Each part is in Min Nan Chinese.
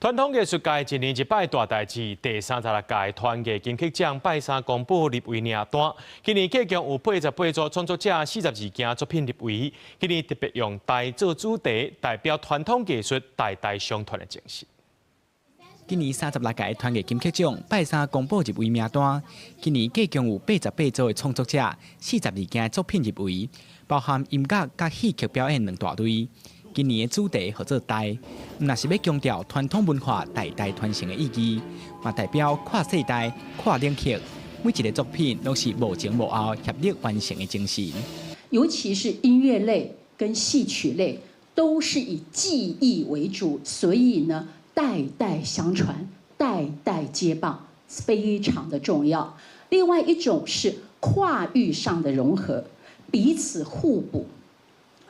傳統藝術界一年一擺大代誌，第36屆團藝金曲獎拜三公布入圍名單。今年計共有88組創作者，42件作品入圍。今年特別用代做主題，代表傳統藝術代代相傳的精神。今年36屆團藝金曲獎拜三公布入圍名單。今年計共有88組的創作者，42件作品入圍，包含音樂佮戲曲表演兩大類。今年的主題號做代，毋但是欲強調傳統文化代代傳承的意義，嘛代表跨世代、跨領域，每一个作品攏是無前無後協力完成的精神。尤其是音樂類跟戲曲類，都是以技藝為主，所以呢，代代相傳、代代接棒，非常的重要。另外一種是跨域上的融合，彼此互補，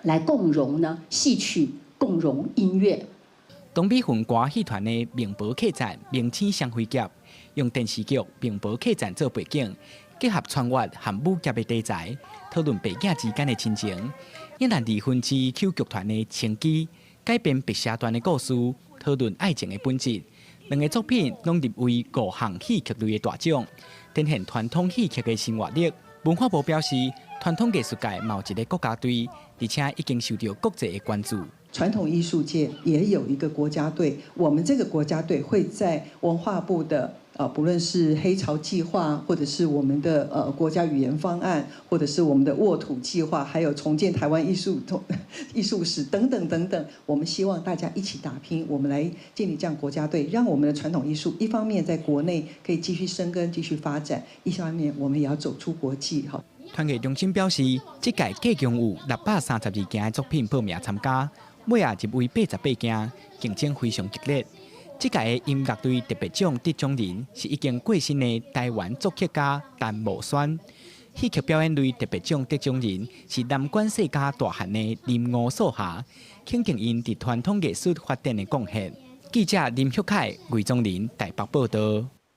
來共融呢戲曲，共融音樂。東美雲歌戲團的《明婆客棧明星雙飛俠》，用電視劇《明婆客棧》做背景，結合穿越和武俠的題材，討論爸囝之間的親情。影蘭二分之 Q 劇團的《青枝》，改編白蛇傳的故事，討論愛情的本質。兩个作品攏入圍五項戲曲類的大獎，展現傳統戲曲的新活力。文化部表示，傳統藝術界嘛有一个國家隊，而且已經受到國際的關注。傳統藝術界也有一個國家隊，我們這個國家隊會在文化部的不論是黑潮計劃，或者是我們的國家語言方案，或者是我們的沃土計劃，還有重建台灣藝術史等等等等，我們希望大家一起打拼，我們來建立這樣國家隊，讓我們的傳統藝術一方面在國內可以繼續深耕、繼續發展，一方面我們也要走出國際。哈。團藝中心表示，這屆計共有632件的作品報名參加，尾仔入圍88件，競爭非常激烈。這屆的音樂類特別獎得獎人是已經過身的台灣作曲家陳慕萱，戲曲表演類特別獎得獎人是南管世家大漢的林吳素霞，肯定𪜶佇傳統藝術發展的貢獻。記者林旭凱、魏宗林台北報導。